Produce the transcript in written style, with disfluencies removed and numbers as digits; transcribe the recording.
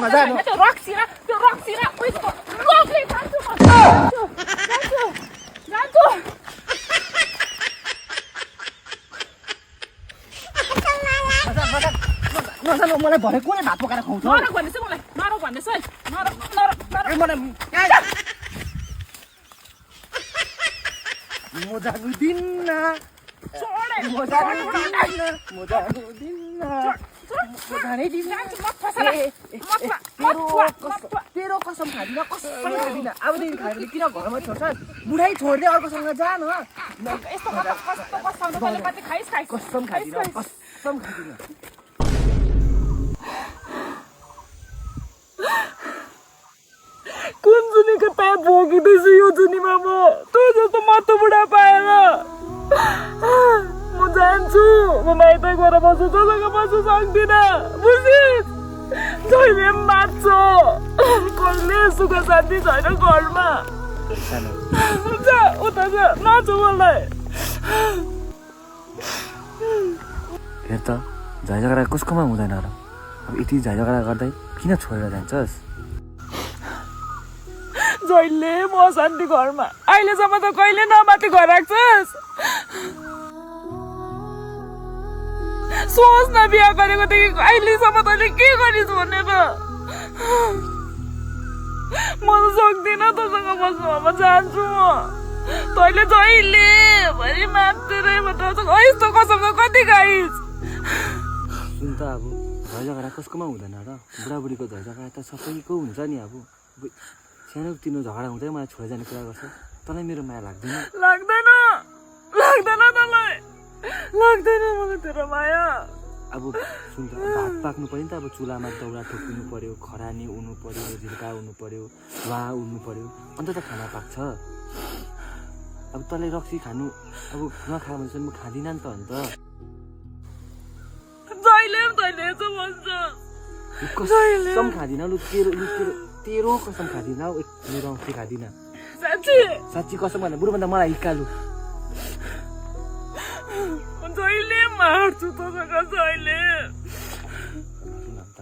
मसँग जानु त्यो रक्सी र उइसको लोभले जान्छु म जान्छु नजानु मलाई भरे कुनै भात पकाएर खुवाउँछ नरक भन्दैछ मलाई नरक भन्दैछ है नरक मलाई म जानुहुँदिन्न छोडे म जानुहुँदिन्न तेरो कसम खादिन अबदेखि खाएर किन घरमा छोड्छ बुढाइ छोड्दै अर्कोसँग जा न यस्तो कस्तो कस्तो तैँले कति खाइस कसम खादिन कुन जुनीको पाप भोगिँदैछु यो जुनीमा म तँ जस्तो मत्तो बुढा पाएर म जान्छु म माइत गएर बस्छु तँसँग बस्नु सक्दिनँ बुझिस् जहिले पनि मात्छ कहिले सुख शान्ति छैन घरमा जा उता जा नाचो मलाई हेर त झैझगडा कसकोमा हुँदैन र अब यति झैझगडा गर्दै किन छोडेर जान्छस् जहिले म शान्ति घरमा अहिलेसम्म त कहिले नमाथि घर राख्छस् सोच न बिहा गरेकोदेखि अहिलेसम्म तैँले के गरिस् भनेर म त सक्दिनँ तँसँग बस्नु अब जान्छु म तैँले जहिले भरि मात्रै यस्तो कसम त कति खाइस् सुन त अब झैझगडा कसकोमा हुँदैन र बुढाबुढीको झैझगडा त सबैको हुन्छ नि अब सानो तिनो झगडा हुँदै मलाई छोडेर जाने कुरा गर्छ तँलाई मेरो माया लाग्दैन लाग्दैन मलाई तेरो माया अब सुन त भात पाक्नु पर्यो नि त अब चुलामा दाउरा ठोकिनु पर्यो खरानी उड्नु पर्यो झिल्का उड्नु पर्यो वा उड्नु पर्यो अन्त त खाना पाक्छ अब तँलाई रक्सी खानु अब नखायो भने चाहिँ म खाँदिनँ नि त अन्त जहिले तैँले यसो भन्छस् कसम खाँदिनँ लु तेरो कसम खाँदिनँ मेरो रक्सी खाँदिनँ साँच्ची कसम भन्दा बुढोभन्दा मलाई हिक्कालु जहिले मार्छु तँसँग जहिले त